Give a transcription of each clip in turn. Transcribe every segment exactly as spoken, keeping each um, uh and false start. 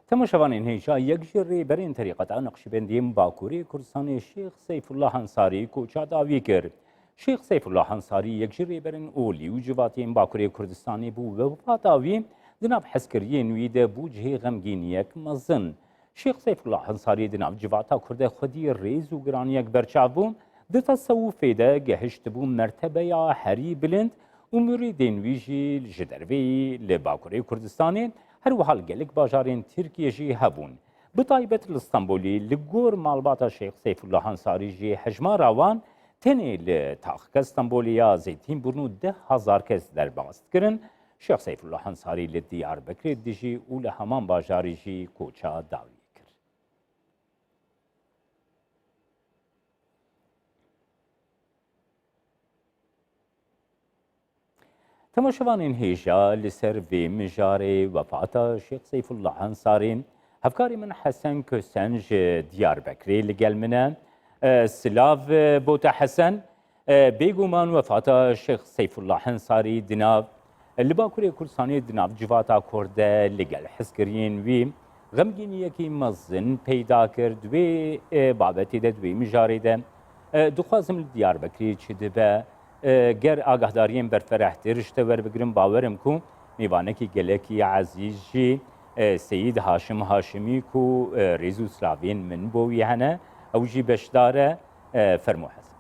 Temaşevanên hêja, yek ji rêberên terîqeta Neqşîbendiyên Bakurê Kurdistanê Şêx Seyfullah Ensarî koça dawî kir. Şêx Seyfullah Ensarî yek ji rêberên olî û civatiyên Bakurê Kurdistanê bû, wefata wî di nav hezkiriyên wî de bû cihê xemgîniyek mezin. Şêx Seyfullah Ensarî di nav civata Kurd de xwedî rêz û giraniyek berçav bû. Di tesewufê de gehiştibû mertebeya herî bilind û murîdên wî jî ji derveyî li Bakurê Kurdistanê, her wiha li gelek bajarên Tirkiyê jî hebûn. Bi taybet li Stenbolî li gor malbata Şêx Seyfullah Ensarî jî hejmara wan tenê li taxika Stenbolê ya Zeytînburnu deh hezar kes derbas dikirin. Şêx Seyfullah Ensarî li Diyarbekirê dijî û li heman bajarî jî koça dawî kir. Temaşevanên hêja, li ser vê mijarê wefata Şêx Seyfullah Ensarî, hevkarê min Hesen Kösen ji Diyarbekirê li gel min e. E, silav, e, bo te Hesen. E, bêguman wefata Şêx Seyfullah Ensarî di nav, li Bakurê Kurdistanê di nav civata Kurd de li gel hezkiriyên wî xemgîniyekî mezin peyda kir. Di wê, e, babetê de, di wê mijarê de, e, dixwazim li Diyarbekirê çi dibe, e, ger agahdariyên berferehtir ji te werbigirim, bawerim ku mêvanekî gelekî ezîz jî, e, Seyîd Haşim Haşimî ku, e, rêz û silavên min bo wî hene, ew jî beşdar e. E, fermo Hesen.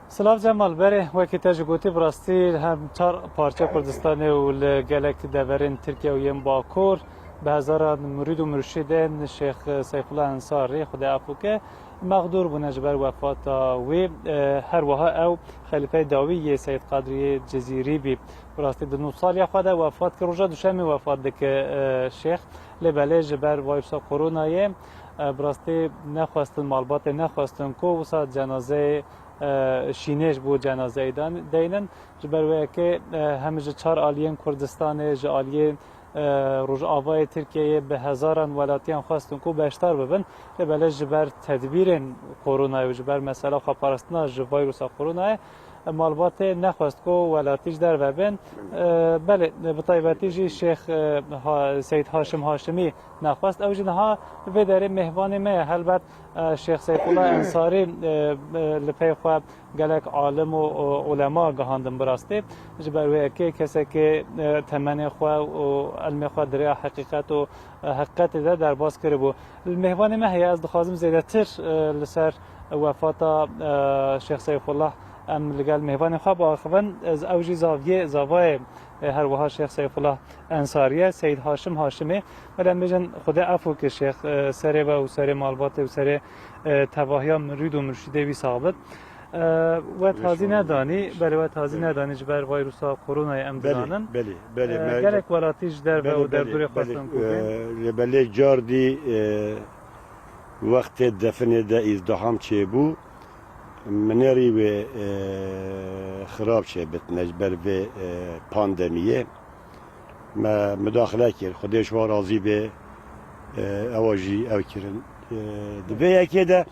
Silav Cemal, berê wekî te ji gotî, bi rastî hem çar parçe Kurdistanê û li gelek deverên Tirkiye û yên Bakur bi hezaran murîd û murşidên Şêx Seyfullah Ensarî, Xwedê efû ke, mexdûr bûne ji ber wefata wî. E, her wiha ew xelîfeyê dawî yê Seyîd Qadriyê Cizîrî bî. Bi rastî di nû saliya xwe de wefat kir. Roja duşemê wefat dike, e, Şêx. Lê belê ji ber vayrusa koronayê, e, bi rastî nexwestin, malbatê nexwestin ku wisa cenazeyê, e, şînê ji bo cenazeyê dan-, deynin. Ji ber wê yekê, e, hem ji çar aliyên Kurdistanê, ji aliyê, e, Rojavayê Tirkiyeyê bi hezaran welatiyan xwestin ku beşdar bibin. Lê belê ji ber tedbîrên koronayê û ji ber mesela xweparastina ji vayrusa koronayê, malbatê nexwest ku welatî ji derve bên. E, belê, bi taybetî jî Şêx, e, Ha-, Seyîd Haşim Haşimî nexwest. Ew jî niha vê derê mêhvanê me ye. Helbet, e, Şêx Seyfullah Ensarî, e, e, li pey xwe gelek alim û, û ulema gihandin bi rastî. Ji ber wê yekê kesekê, e, temenê xwe û ilmê xwe di rêya heqîqet û, e, heqîqetê de derbas kiribû. Li mêvanê me heye, ez dixwazim zêdetir, e, li ser wefata, e, Şêx Seyfullah em li gel mêvanê xwe biaxivin. Ez, ew jî zaviyê, zavayê, e, her wiha Şêx Seyfullah Ensarî ye, Seyîd Haşim Haşimê. Belê em bêjin Xwedê efû ke Şêx, e, serê we û serê malbatê û serê, e, tevahiya mirîd û murşidê wî sax bit. E, we tazî nedanî, belê we tazî nedanî ji ber vayrusa koronayê em dizanin. Belê, belê, belê. E, gelek welatî ji derve û derdorê xwestin ku bên. E, lê belê cardî, e, wextê definê de îzdiham çêbû. Minerî wê, e, xirab çêbitine ji ber vê, e, pandemiyê. Me mudaxile kir. Xwedê ji wan razî bê. E, ewa jî ew kirin. E, di vê yekê de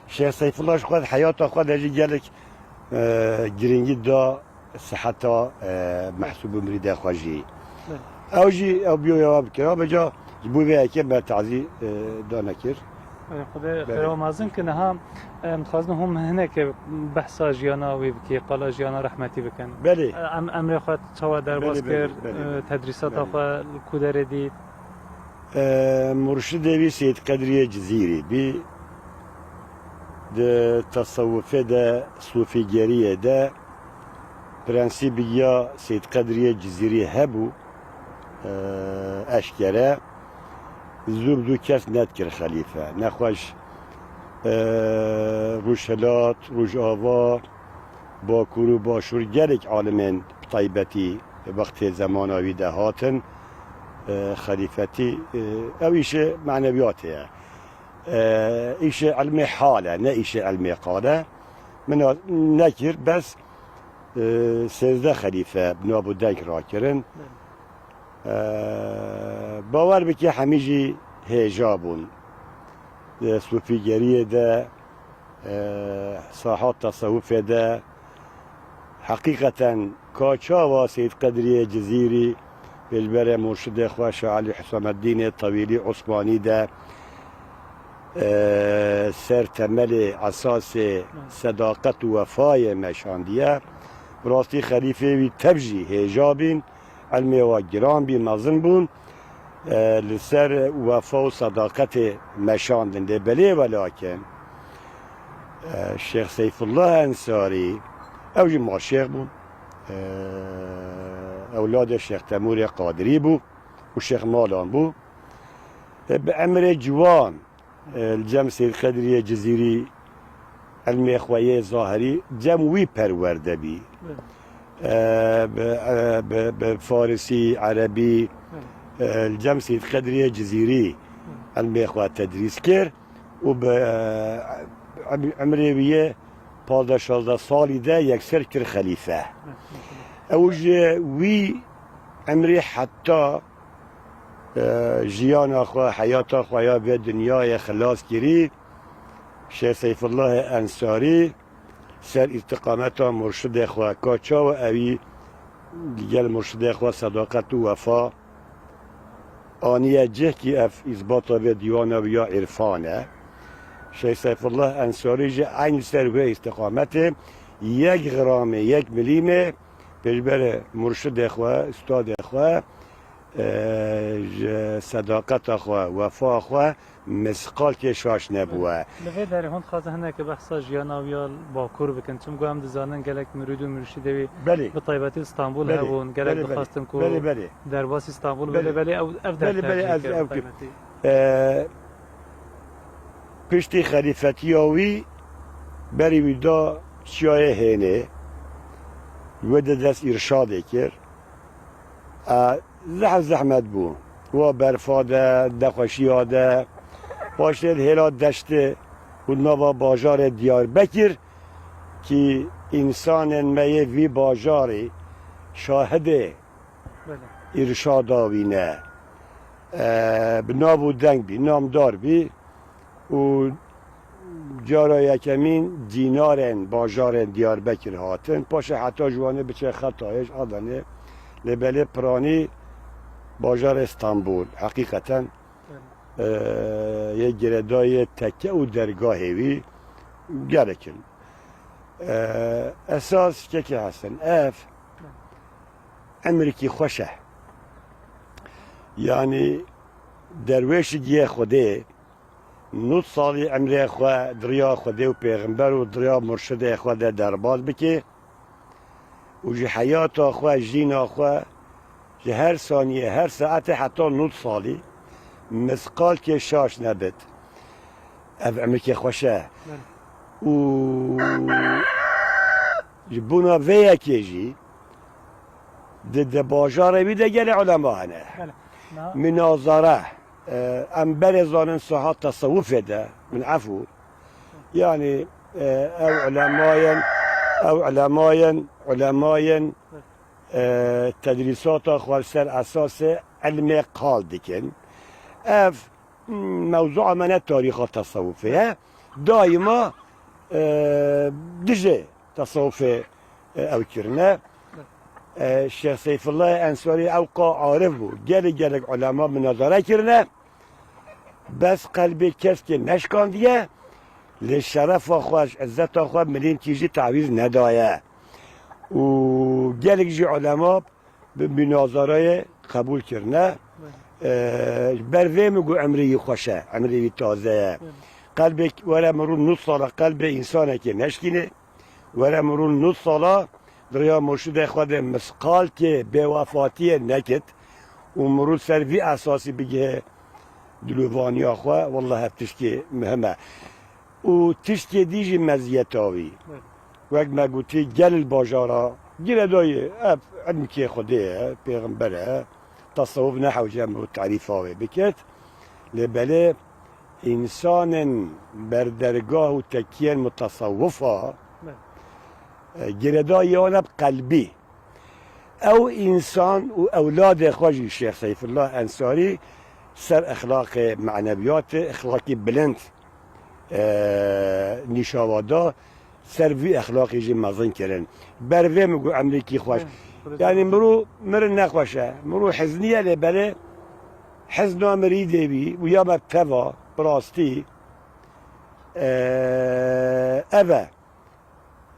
Şêx Seyfullah ji xwe di heyata xwe de jî gelek, e, girîngî da siheta, e, mehsûb û mirîdê xwe jî. Belê. Ew jî ew biyo ya bikira, vêca ji bo vê yekê me tazî, e, danekir. Belê, Xwedê xêra mezin ke niha, em dixwazin hûn hineke behsa jiyana wî bikî, qala jiyana rehmetî bikin. Belê. E, em, emrê xwe çawa derbas kir, belê, belê, e, tedrîsata xwe li ku derê dît? E, murşidê wî Seyîd Qedriyê Cizîrî bî. Di tesewufê de, sufîgeriyê de prensîbî ya Seyîd Qedriyê Cizîrî hebû, e, eşkere. Zû bi zû kes nedikir xelîfe. Nexweş, e, Rojhilat, Rojava, Bakur û Başûr gelek alimên bi taybetî wextê zemana wî de hatin, e, xelîfetî, e, ew îşê meneviyatê ye. E, îşê ilmê hal e, ne îşê ilmê qal e. Min a-, nekir, bes, e, sêzdeh xelîfe bi nav û deng rakirin. E, bawer bike hemî jî hêja bûn. Di sufîgeriyê de, e, saha tesewufê de, heqîqeten ka çawa Seyîd Qedriyê Cizîrî Pêşberê murşidê xwe Şah Elî Husameddînê Tewîlî Osmanî de, e, ser temelê esasê sedaqet û wefayê meşandiye. Bi rastî xelîfê wî tev jî hêja bîn, ilmê wa giran bî, mezin bûn. E, li ser wefa û sedaqetê meşandin. Lê belê welakin, e, Şêx Seyfullah Ensarî, ew jî maşêx bû. E, ewladê Şêx Temûrê Qadirî bû û Şêx Malan bû. E, bi emrê ciwan, e, li cem Seyd Qedriyê Cizîrî ilmê xwe yê zahirî cem wî perwerde bî. E, bi, e, bi, bi farisî, erebî, e, li cem Seyd Qedriyê Cizîrî ilmê xwe tedrîs kir û bi, e, em-, emrê wî yê pazdeh şazdeh salî de yekser kir xelîfe. Ew ji wî emrê heta, e, jiyana xwe, heyata xwe ya vê dinyayê xilas kirî, Şêx Seyfullahê Ensarî ser îstiqameta murşidê xwe, ka çawa ewî li gel murşidê xwe sedaqet û wefa aniye cih, kî ev îzbata vê dîwana wî ya îrfan e. Şêx Seyfullah Ensarî jî eynî ser wê îstiqametê yek gramê, yek milîmê pêşberê murşidê xwe, ustadê xwe, e, ji sedaqeta xwe, wefa xwe misqalkê şaş nebûye. Li vê derê hûn dixwazin hinekî behsa jiyana wî ya bakur bikin. Çimku em dizanin gelek mirûd û mirşîdê wî Belê. bi taybetî li Stenbol Belê. hebûn. Gelek Belê, belê. dixwastin ku Belê, belê. derbasî Stenbol Belê, bidin. belê. Belê ew, ev Belê, dertê belê, ez, jî ev bi taybetî. E, piştî xelîfetiya wî berî wî da çiyayê Hênê, wê de dest îrşadê kir. E, zehf zehmet bû. Wa berfa de, nexweşiya de, paşê di hêla deştê û nava bajarê Diyarbekir kî însanên me yê vî bajarî şahidê Belê. îrşada wî ne. E, bi nav û deng bî, namdar bî û cara yekemîn cînarên bajarên Diyarbekir hatin. Paşê heta ji Wanê biçe Xetayê, ji Adanê, lê belê piranî bajarê Stenbol. Heqîqeten, e, yê girêdayê teke û dergahê wî gelek in. E, esas Kekê Hesen, ev emrikî xweş e. Yanî derwêşik yê Xwedê nod salî emrê xwe di riya Xwedê û Pêxember û di riya murşidê xwe de derbas bike û ji heyata xwe, jîna xwe, ji her saniyê, her saetê heta nod salî misqalkê şaş nebit. Ev emrikê xweş e. Belê. Û ji bona vê yekê jî di, di bajarê wî de gelek ulema hene. Belê. Na- Minazara, e, em berê zanin saha tesewufê de, min efû. Yanî, e, ew ulemayên, ew ulemayên, ulemayên, e, tedrîsata xwe li ser esasê ilmê qal dikin. Ev, m, mewzua me ne tarîxa tesewufê ye. Daîma, e, dijê tesewufê, e, ew kirine. E, Şêx Seyfullahê Ensarî ew qa arif bû. Gelek gelek ulema minazare kirine. Bes qelbê keskê neşkandiye, lê şerefa xwe, ji izzeta xwe milînkî jî tawîz nedaye. Û gelek jî ulema bi münazareyê qebûl kirine. Belê. E, ji ber vê min got emrê wî xweş e, emrê wî taze ye. Belê. Qelbê were mirû nod sala qelbê însanekê neşkîne. Were mirû nod sala di riya murşidê xwe de misqalkê bêwefatiyê nekit û mirû ser vî esasî bigihe dilovaniya xwe, wallah ev tiştkê muhim e. Û tiştkê dî jî meziyeta wî. Wek me gotî, gel li bajara girêdayê, ev ilmkê Xwedê ye, pêxember e, tesewuf nehewce em û tarîfa wê bikit. Lê belê însanên berdergah û tekiyên mutesewifa, e, girêdayê wan e bi qelbî. Ew însan û ewladê xwe jî Şêx Seyfullah Ensarî ser exlaqê meneviyatê, exlaqî bilind, e, nîşawa da, ser vî exlaqî jî mezin kirin. Ber vê min got emrikî xweş. Hı. Yani mirû mirin nexweş e. Mirû hizniye lê belê hizna mirî dê bî û ya me teva bi rastî, eee, ev e.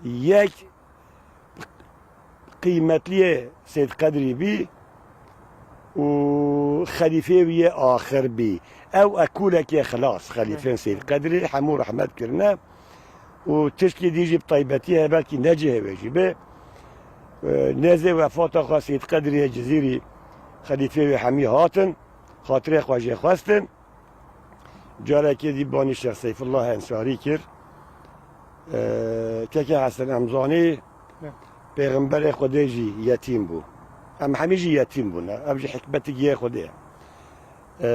Yek qîmetliyê Seyd Qedrî bî û xelîfê wî yê axir bî. Ew e kulekê xilas, xelîfên Seyd Qedrî hemû rehmet kirine û tişkî dî jî bi taybetî heye, belkî ne cihê wê jî be. E, nêzê wefata xwe Seyd Qedrî yê Cizîrî xelîfê wê hemî hatin, xatirê xwe jê xwestin. Carekê dî banî Şêx Seyfullah Ensarî kir. E, Keke Hesen, em zanî, Ya. Pêxemberê Xwedê jî yetîm bû. Em hemî jî yetîm bûne. Ev jî hikmetik yê Xwedê ye. E,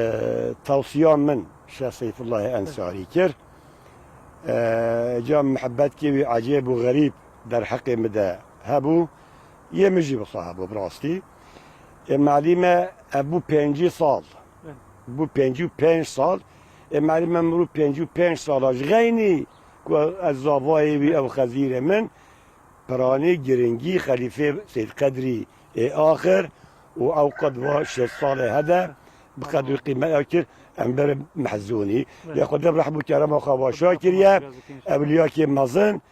tewsiya min Şêx Seyfullah Ensarî kir. E, ca mihebetkê wî ecêb û xerîb derheqê min de hebû. Yê min jî wisa hebû bi rastî. E, malî me ev bû pêncî sal. Bû pêncî û pênc sal. E, malî me mirû pêncî û pênc sala ji xeynî ku ez zavayê wî ew xezîrê min, piranî giringî xelîfê Seyd Qedrî ê axir û ew qed va şêst salê hede bi qedr û qîmet ew kir, em berin mehzûnî. Lê Xwedê bi rehm û kerema xwe başa kiriye, ewliyakê mezin,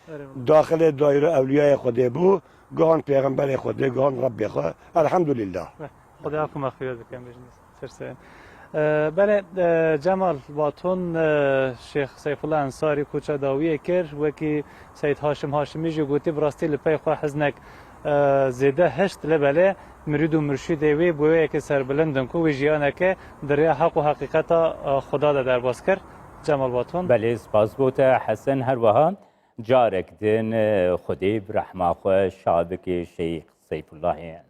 daxilê dayîra ewliyayê Xwedê bû, gihan pêxemberê Xwedê, gihan Rebbê xwe. Elhamdulillah. Xwedê af û mexfîret bike, em bêjin. Ser serê. E, belê, e, Cemal Baton, e, Şêx Seyfullah Ensarî koça dawiyê kir, wekî Seyd Haşim Haşimî jî gotî, bi rastî li pey xwe hiznek, e, zêde hişt, lê belê mirîd û murşîdê wî bû yekê serbilind in ku wî jiyaneke di rêya heq û heqîqeta, e, Xuda de derbas kir. Cemal Baton. Belê, spas bo te Hesen, her wiha carek din, e, Xwedê bi rehma xwe şa bike Şêx Seyfullahê